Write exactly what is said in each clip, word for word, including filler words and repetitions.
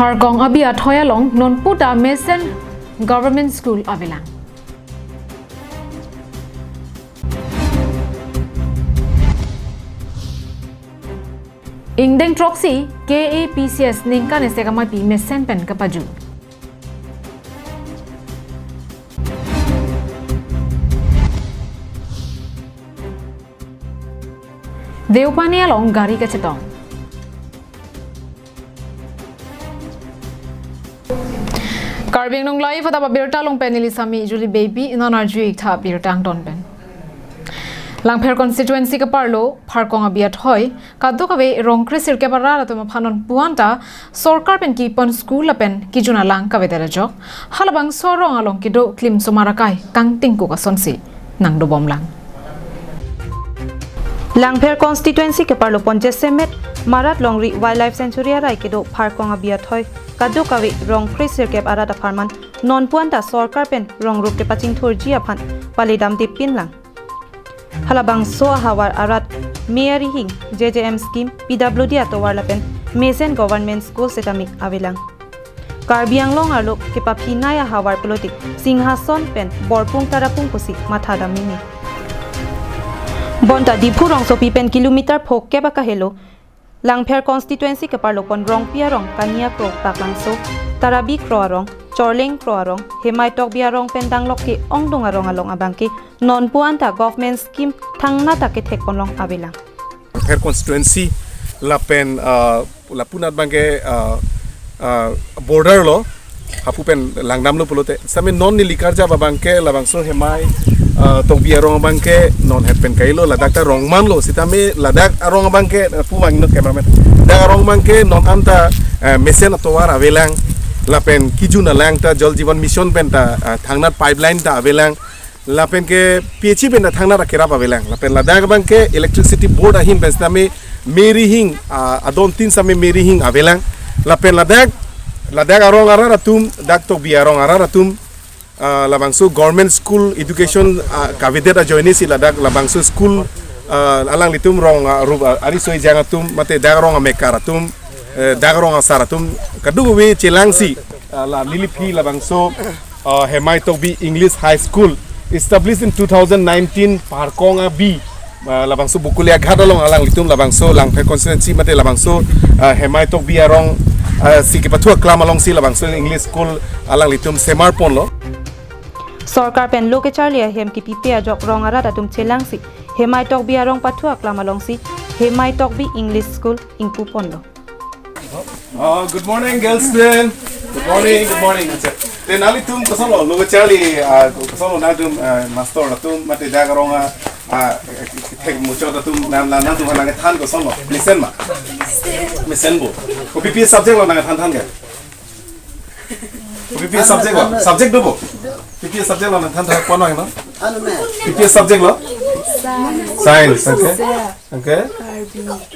Pharkong Abi athoi along nonpu ta mesen Government School avelang. Ingdeng throksi K A P C S ningkan isi kamaipi mesen pen kapaju. Deopani along gari kachetong. Karbi Anglong Live adap abirta along pen neli Sami Julie Baby, non arju-ik tha birta angton pen. Langpher constituency keparlo Pharkong Abi athoi kadokave rong kre sirkep arat atum aphan nonpu anta sorkar pen kipon school lapen kijun alang kavedet ajok halabangso arong along kedo klim osomar akai kangtingkuk asonsi nangdobomlang. Langpher constituency keparlo pon jasemet Marat Longri Wildlife Sanctuary arai kedo Pharkong Abi athoi kadokave rong kre sirkep arat apharman nonpu anta sorkar pen rong rup kepachingthurji aphan palidamde pinlang. Halabangso ahavar arat Mary Hing J J M scheme, P W D atovar lapen mesen government school setame avelang. Karbi Anglong arlo kepaphinei ahavar pulote Singhason pen Borpung Tarapung pusi mathadam meme. Bonta Diphu rongsopi pen kilometer phokep akahelo Langpher constituency keparlo pon Rongpi arong Kania Kro Paklangso, Tarabi Kro arong, Chorleng Kro arong, Hemai Tokbi arong pen danglok ke-ongdung arong along abangke nonpu anta government scheme thangnat ta kethekponlong avelang. Langpher constituency lapen, ah, lapunat abangke, ah, ah, border lo, hapu pen langdamlo pulote. Sami non neli karjap abangke labangso Hemai, ah, Tokbi arong abangke non het pen kailo, ladak ta rong manlo, sitame ladak arong abangke, ah, pu vangnon cameraman. Dak arong abangke non anta, ah, mesen atovar avelang, lapen kijun alang ta Jal Jeevan Mission pen ta, ah, thangnat pipeline ta avelang. Lapen ke P H E pen ta thangnat akerap avelang. Lapen ladak abangke Electricity Board ahin pen sitame Mary Hing, ah, adon tin sitame Mary Hing avelang. Lapen ladak, ladak arong arat atum, dak Tokbi arong arat atum, ah, labangso government school education, ah, kavedet ajoine si ladak labangso school, ah, alanglitum rong, ah, rup, ah, ari soi jang atum, mate dak rong amekar atum, eh, dak rong asar atum, kadokave chelangsi, ah, la neli aphi labangso, ah, Hemai Tokbi English High School, established in two thousand nineteen, Pharkong Abi, ah, labangso Bokolia Ghat along alanglitum labangso Langpher constituency mate labangso, ah, Hemai Tokbi arong, ah, si kepathu aklam alongsi labangso English school alanglitum semarponlo. Sorkar pen lo kecharli ahem kipipe ajok rong arat atum chelangsi Hemai Tokbi arong pathu aklam alongsi Hemai Tokbi English School ingpuponlo. Oh, good morning, girls student. Good morning, good morning. Accha. Te nanglitum kosonlo, lo kecharli, ah, kosonlo nangtum, ah, master atum, mate dak arong, ah, ah, thek muchot atum, nang, nang, nangtum nangkethan kosonlo. Mesen ma? Mesenpo. Kopi pi subject lo nangkethan than ke? Kopi pi subject lo? Subject dopo? Kopi pi subject lo nangthan than pon lo? Ano na? Kopi pi subject lo? Science, okay. Okay.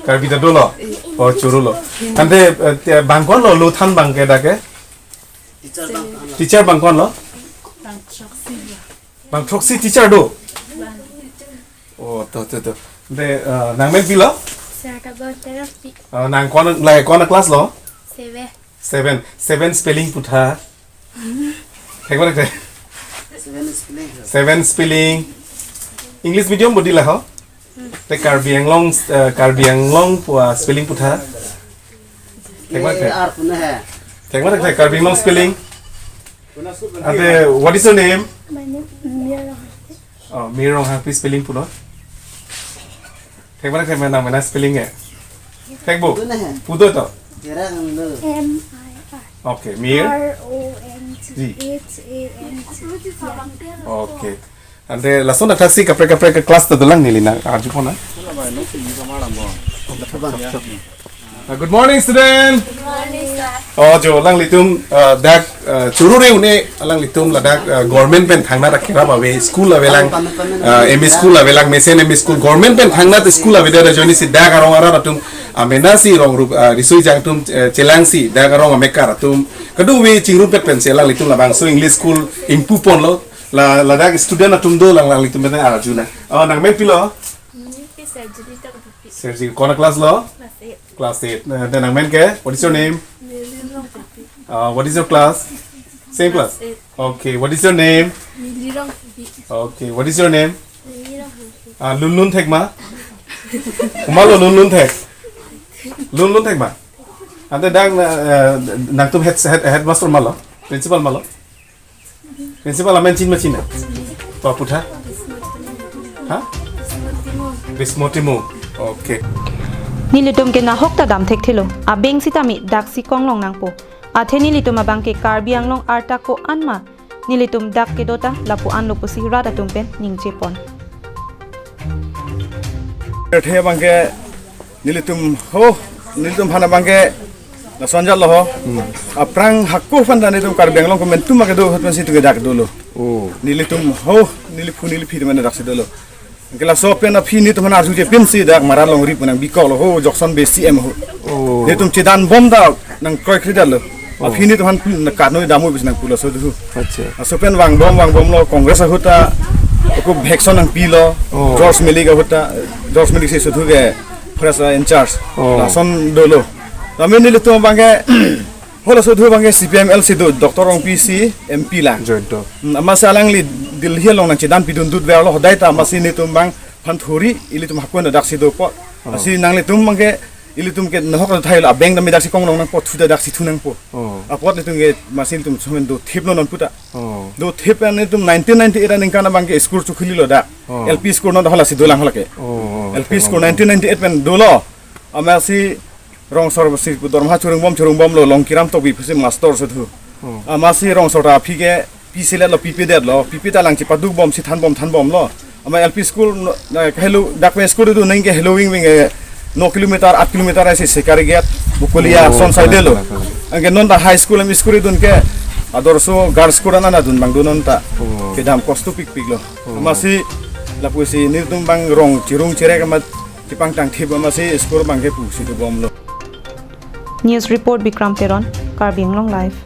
Karbi ta dolo. Oh, chorolo. Ante, eh, te bang konlo, lo than abangke dak ke? Teacher bang konlo? Bang throksi teacher do? Oh, to, to, to. Ante, eh, nangmen pilo? Sir, kabon terapi. Eh, nang ko-an, lahai ko-an class lo? Seven. Seven. Seven spelling putha. Thek ma thek? Seven spelling. Seven spelling. English medium bodi la ho? Te Karbi Anglong, eh, Karbi Anglong pu a spelling putha. Thek ma thek? A R pu na hai. Thek ma thek, Karbi Anglong spelling? Ante, what is your name? My name is Mia Ronghangpi. Oh, Mia Ronghangpi spelling pulo. Thek ma thek, nang mena spelling e? Thekpo? Pu do to? M I R. Okay, Mir? R O N G H A N G. Okay. Ante lason athaksi kaprek kaprek ke class ta dolang neli nang arjupon na. Ah, good morning, student. Good morning, sir. Oh, jo alanglitum, ah, dak, ah, chorore un-e alanglitum ladak, ah, government pen thangnat akerap ave, school avelang, ah, M E school avelang, mesen M E school, government pen thangnat school avedet ajoine si dak arong arat atum, ah, mena si rong rup, ah, risoi jang atum, eh, chelangsi, dak arong amekar atum, kadokave chingrumpet pensi alanglitum labangso English school ingpuponlo, la, ladak student atum dolang, alanglitum pen arju na. Oh, nangmen pilo? Neli ke Sergio Tokbi. Sergio, ko-an class lo? Class eight. Class eight. Eh, then nangmen ke? What is your name? Melin Ronghangpi. Uh, what is your class? Same class? Eight. Okay, what is your name? Nilirong Phi. Okay, what is your name? Nilirong Phi. Ah, Lunlun thek ma? Kumalo Lunlun thek? Lunlun thek ma? Ante dak, eh, nangtum head, head, headmaster malo? Principal malo? Principal amen chinine ma chinine? Paputhak? Ha? Bismo Timung. Okay. Nelitum ke nahok ta dam thekthelo. Abeng sitame daksi konglong nangpo. Athe nelitum abang ke Karbi Anglong arta ko-an ma nelitum dak kedo ta lapu-an lo pusi rat atum pen ningje pon. Athe abang ke nelitum ho, nelitum aphan abang ke lason jatlo ho. Aphrang hako aphan ta nelitum Karbi Anglong komantu ma kedo ahut pensi tu ke dak dolo. Oh. Nelitum ho, neliphu neliphi teman daksi dolo. Ke laso pen aphi nelitum aphan arjuje pensi dak Mara longri pu nangbi kok lo ho, jokson besi em ho. Oh. Nelitum chedan bom ta nangkroi kri detlo. Oh. Aphi nelitum aphan pu-, na karno damui bis nangpulo so thu. Acha. Laso pen vangbom vangbomlo Congress ahut ta, ako election nangpilo. Oh. George Malik ahut ta, George Malik si so thu ke press in charge. Oh. Lason dolo. Tame nelitum abang ke, ho laso thu abang ke C P M L si do, Doctor Rongpi si M P lang. Join to. Hmm, amatsi alangli Delhi along nangchedan pidun dut verlo hodai ta amatsi nelitum abang aphan thori, ilitum hako na daksi dopo. Oh. Lasi nanglitum abang ke, ilitum ke nahok thailo, abeng tame daksi konglong nangpo, thu ta daksi thu nangpo. Oh. Apot nelitum ke amatsi nelitum somen dothiplo non puta. Oh. Dothip pen nelitum nineteen ninety-eight aningkan abang ke school chokhelilo dak. Oh. L P school non hala si dolang hala ke. Oh, oh, L P okay, school oh. Nineteen ninety-eight pen dolo. Amatsi Rongsor si pu dorma churung bom churung bomlo Longkiram Tokbi pusi master so thu. Oh. Amatsi Rongsor ta aphi ke piseletlo, pipe detlo, pipe ta lang chepaduk bom si than bom than bomlo. Amat L P school no, na, kahelo dak pen school do neng ke helo wing wing, eh, no kilometer, aat kilometer aisi Sikari Gate, Bokolia, oh, son side lo. Correct, correct, correct. Anke non ta high school em school dun ke Adarsh Girls School an adun abang dun non ta. Oh. Kedam kosto pikpiklo. Oh. Amatsi lapusi nelitum abang rong chirung chirek amat chepangtang thip amatsi school abang ke pusi do bomlo. News report Bikram Teron, Karbi Anglong Live.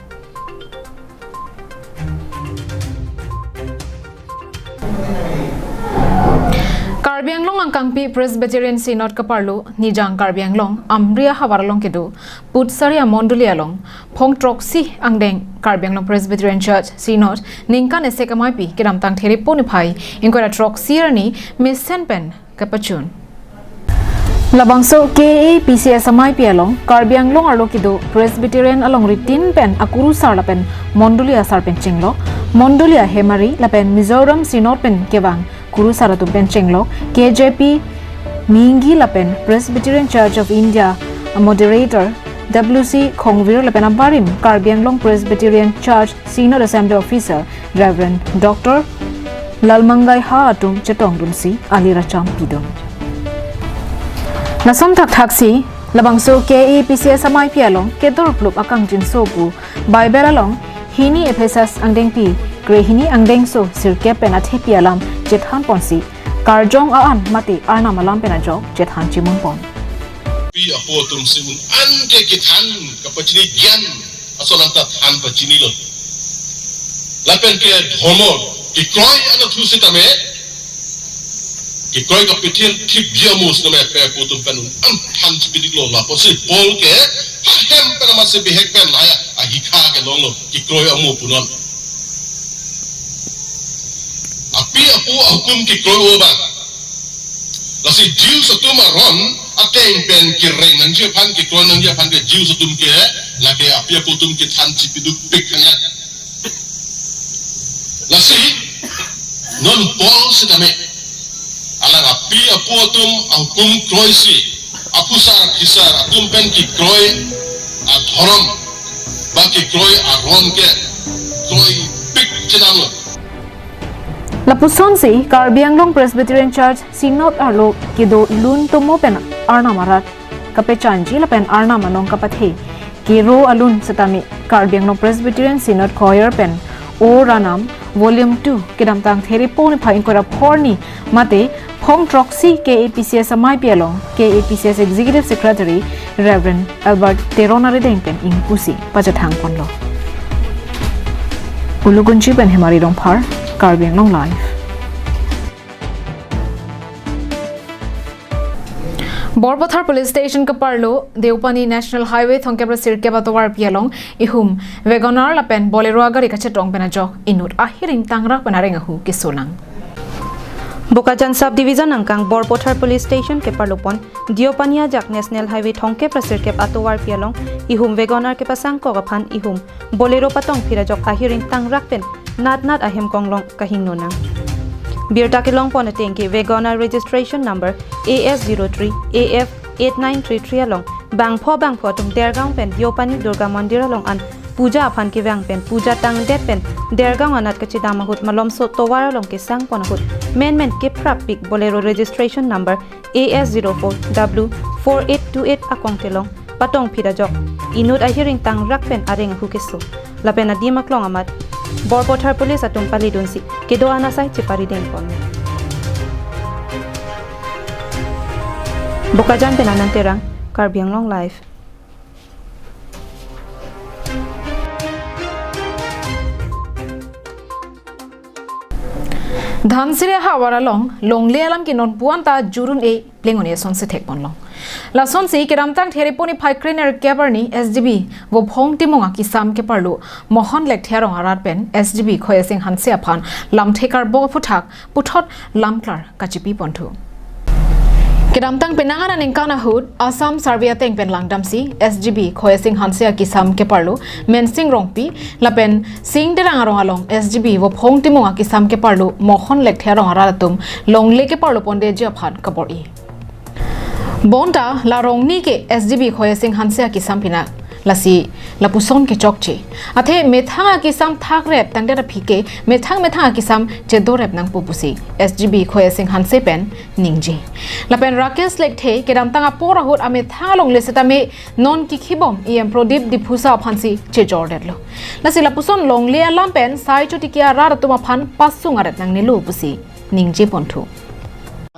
Karbi Anglong Angkangpi Presbyterian Synod kaparlo Nijang Karbi Anglong Amri ahavar along kedo Putsari amondoli along phongthroksi angdeng Karbi Anglong Presbyterian Church Synod ningkan esek amaipi kedamtang Therepo niphai ingkoi ra throksi arni mesen pen kapachun. Labangso K A P C S amaipi along Karbi Anglong arlo kedo Presbyterian alongri tin pen akurusar lapen mondoli asar pen chenglok, mondoli ahemari lapen Mizoram Synod pen kevang kurusar atum pen chenglok, K J P Mingi lapen Presbyterian Church of India a moderator W C Khongvir lapen abarim Karbi Anglong Presbyterian Church Synod Assembly Officer Reverend Doctor Lalmangai Ha atum chetongdunsi aliracham pidun. Lason thakthaksi labangso K A P C S amaipi along kedorplup akangjinso pu Bible along hini Ephesus angdengpi krehini angdengso sirkep pen athepi alam chethan ponsi karjong a-an mate Arnam alam pen ajok chethan chimun pon. Pi apo atum si un-an ke kethan kapachini gyan ason anta than pachinilo. Lapen ke dhormo kekroi anatthu sitame kekroi kapithil thip biamus name pe apo atum pen un-an than chipidiklo lapusi Paul ke hahem pen amatsi bihek pen laya ahikha kelonglo kekroi amo punon. Api apo ahukum kekroi o ba. Lasi Jews atum aron ateng pen kereng nangji aphan kekroi nangji aphan ke Jews atum ke lake api apo atum kethan chipidukpik hanya. Lasi non Paul sitame alang api apo atum ahukum kroisi aphusar phisar atum pen kekroi adhorom ba kekroi aron ke kroipik chenamlo. Lapusonsi Karbi Anglong Presbyterian Church Synod arlo kedo lun tomo pen Arnam arat kapechanji lapen Arnam anong kapathe kero alun setame Karbi Anglong Presbyterian Synod Choir pen O Ranam Volume two kedamtang Therepo niphai ingkoi ra phorni mate phongthroksi K A P C S amaipi along K A P C S Executive Secretary Reverend Albert Teron arideng pen ingpusi pachethang ponlo. Ulugunchi pen Hemari Rongphar, Karbi Anglong Live. Borpathar Police Station keparlo Deopani National Highway thomkep ra sirkep atovarpi along ihum WagonR lapen Bolero agari kachetong pen ajok inut ahiring tangrak pen areng ahu keso nang. Bokajan Sub Division angkang Borpathar Police Station keparlo pon Deopani ajak National Highway thomkep ra sirkep atovarpi along ihum WagonR kepasangkok aphan ihum Bolero patongphit ajok ahiring tangrak pen natnat ahem konglong kahingno nang. Birta kelong pon ateng ke WagonR registration number A S zero three A F eight nine three three along bangpho bangpho atum Dergaon pen Deopani Durga Mandir along an puja aphan kevang pen puja tangdet pen Dergaon anat kachedam ahut malomso tovar along kesang pon ahut menmen keprap pik Bolero registration number A S zero four W four eight two eight akong telong patongphit ajok inut ahiring tangrak pen areng ahu keso. Lapen adim aklong amat Borpathar Police atum palidunsi kedo-an asai cheparideng pon. Bokajan pen Anand Terang, Karbi Anglong Live. Dhansiri ahavar along longle alam ke non puan ta jurun e pleng un-e asonsi thek ponlong. Lasonsi kedamtang Thereponi phai krenerkep arni S G B Vophong Timung akisam keparlo Mohon Lekthe arong arat pen S G B Khoyasing Hanse aphan lamthe karbok aphuthak puthot lamklar kachipi ponthu. Kedamtang penang an aningkan ahut Assam Survey ateng pen langdamsi S G B Khoyasing Hanse akisam keparlo Mensing Rongpi lapen Singderang arong along S G B Vophong Timung akisam keparlo Mohon Lekthe arong arat atum longle keparlo pondeji aphan kabor-i. Bonta la rongni ke S G B Khoyasing Hanse akisam pinak. Lasi lapuson kechokche. Athe methang akisam thakrep tangdet aphi ke methang methang akisam chedorep nangpo pusi S G B Khoyasing Hanse pen ningje. Lapen Rakesh Lekthe kedamtang apor ahut amethang alongle setame non kikhibom E M Prodip Diphusa aphansi chejordetlo. Lasi lapuson longle alam pen sai chotiki arat atum aphan pasung aret nangnelo pusi ningje ponthu.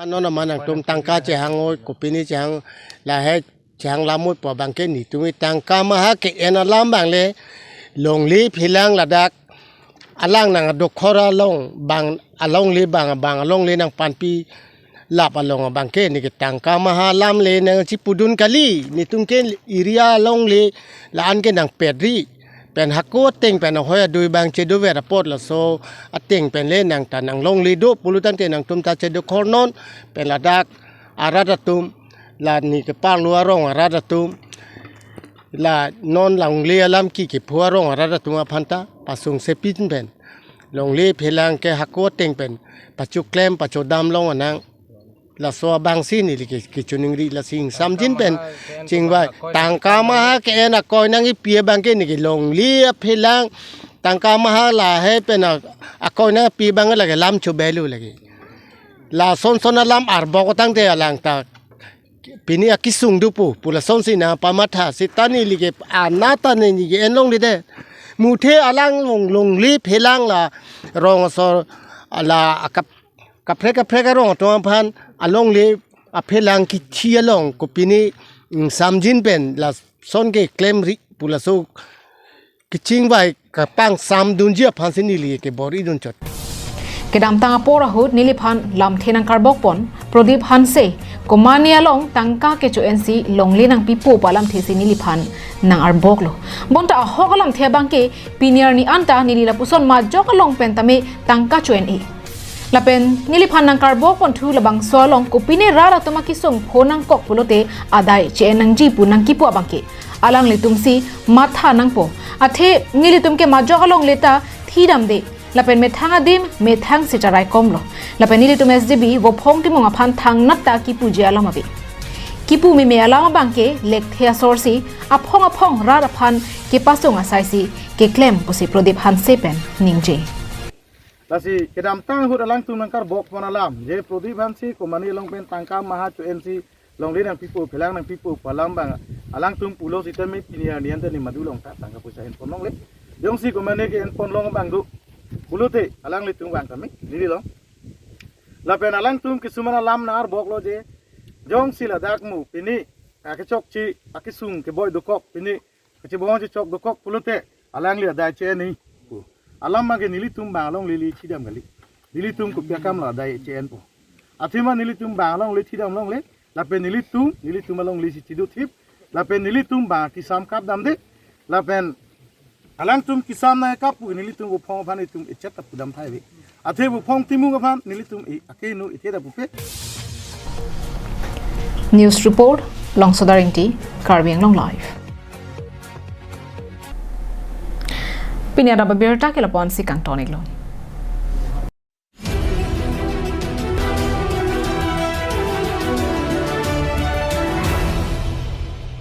Ano na manang tum tangka chehang oi, kopine chehang lahei chehang lamoi po abangke netum tangka maha ke-en alam bangle longle phelang ladak alang nang adokhor along bang alongle bang bang alongle nangpanpi lap along abangke neke tangka maha alam le nangchipudun kali, netum ke area alongle la-an ke nangpedri pen hako ateng pen ahoi adui bang chedover apot laso ateng pen le nangta nanglongle do pulotangte nangtum ta chedokhor non pen ladak arat atum la ne keparlo arong arat atum la non longle alam ke kepho arong arat atum aphan ta pasung sepin pen longle phelang ke hako ateng pen pachoklem pachodam long anang. Laso abangsi neli ke kechoningri lasi ingsamjin pen chingvai tangka maha ke-en akoi nangkipi abangke neke longle aphelang tangka maha lahei pen a- akoi nangpi abang lake lam chobelu lake. Lason son alam arbok tangte alang ta pini akisung dopo pu lasonsi nangpamatha seta neli ke anat ta neli ke-en longle de. Muthe alang long longle phelang la rong asor la akap kaprek kaprek arong atum aphan alongle aphelang kithi along kopine ingsamjin pen lason keklemri pu laso kechingvai kapangsamdunji aphansi neli kebor-idun chot. Kedamtang apor ahut neliphan lamthe nangkarbok pon Prodip Hanse komane along tangka kecho-ensi longle nangpipo pu alamthe si neliphan nangarboklo. Bonta ahok alamthe abangke pini arni anta neli lapuson majok along pen tame tangka cho-en-e. Lapen neliphan nangkarbok ponthu labangso along kopine rat atum akisung pho nangkok pulote adai che-en nangji pu nangkipu abangke alanglitumsi matha nangpo. Athe nelitum ke majok alongle ta thidamde. Lapen methang adim methang si charai komlo. Lapen nelitum S G B Vophong Timung aphan thangnat ta kipuji alam ave. Kipu meme alam abangke Lekthe asorsi aphong aphong rat aphan kepasung asaisi keklem pusi Prodip Hanse pen ningje. Lasi kedamtang ahut alangtum nangkarbok pon alam je Prodip Hanse komane along pen tangka maha cho-ensi longle nangpipo phelang nangpipo pu alam abang alangtum pulo sitame pini arni anta ne madu along ta tangka poisa en pon longle. Jongsi komane ke-en pon long abang do pulote alanglitum abang tame neli long. Lapen alangtum kisuman alam nangarboklo je jongsi ladak mo pini akechokche akisung keboi dokok pini kachebong chechok dokok pulote alangli adai che-en-e pu. Alam abangke nelitum bang alongle le thidam kali. Nelitum kopi akam la adai che-enpo. Athema nelitum bang alongle thidam longle Lapen nelitum, nelitum alongle si chido thip. Lapen nelitum ba kesam kapdamde. Lapen alangtum kesam nangkap pu nelitum vophong aphan itum echet ta pudam thai ave. Athe vophong timung aphan nelitum i akenu ithe ta pupe. News report, Longsodar Ingti, Karbi Anglong Live. Pini adap abirta ke lapu-an si kangton iklo.